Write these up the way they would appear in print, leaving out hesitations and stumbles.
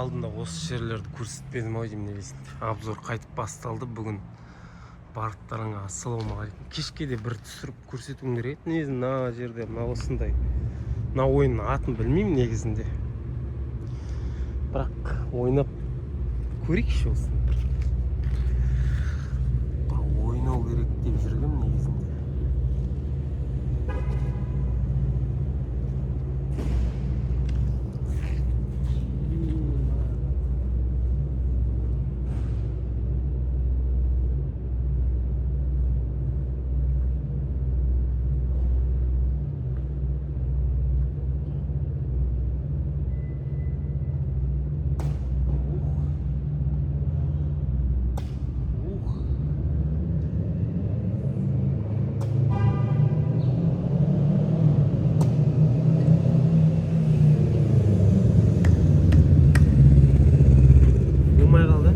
Алдында осы жерлерді көрсетпедім ау деймін негізінде. Обзор қайтып басталды бүгін. Барлықтарыңа ассалаумағалейкум. Кешке де бір түсіріп көрсетуім керек еді негізі. Мына жерде мына осындай, мына ойынның атын білмеймін негізінде, бірақ ойнап көрейікші осыны. Бір ойнау керек деп жүргенмін негізінде. Ух, ух. Болмай қалды,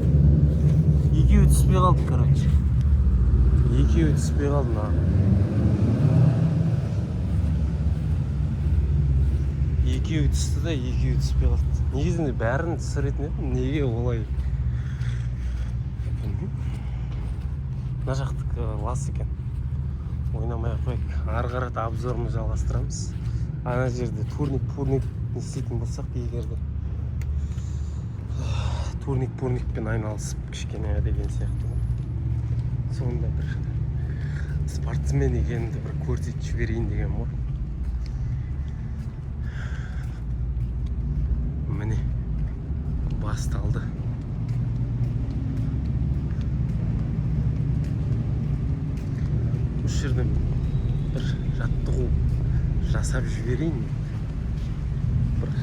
екеуі түспей қалды. Короче, екеуі түспей қалды мына. Екеуі түсті да, екеуі түспей қалды. Негізінде бәрін түсіретін едім, неге олай білмеймін. Мына жақтікі лас екен, ойнамай ақ қояйық. Ары қарата обзорымызды жалғастырамыз. Ана жерде турник пурник не істейтін болсақ, егер де турник пурникпен айналысып кішкене деген сияқты ғой. Сонда бір спортсмен екенімді бір көрсетіп жіберейін деген ғой. Міне, басталды. Осы жерден бір жаттығу жасап жіберейін бір.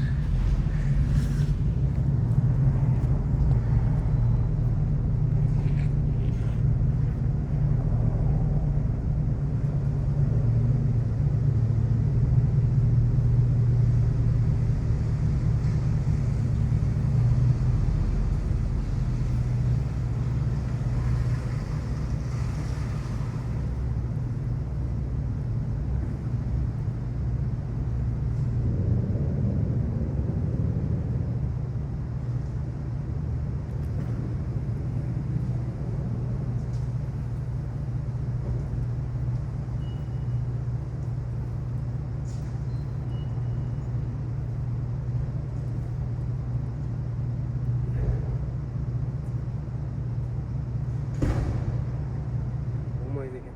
Болмайды екен.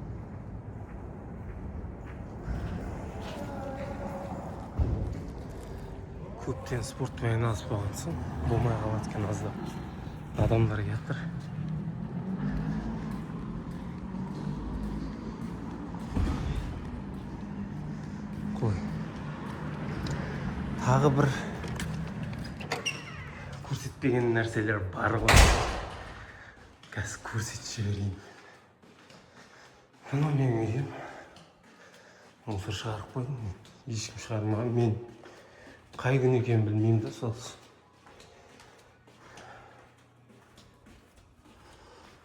Көптен спортпен айналыспаған соң болмай қалады екен аздап. Адамдар келатыр. Қой, тағы бір көрсетпеген нәрселер бар ғой, қазір көрсетіп жіберейін. Мынау менің үйім. Мусор шығарып қойдым, ешкім шығармаған. Мен қай күн екенін білмеймін да, сол.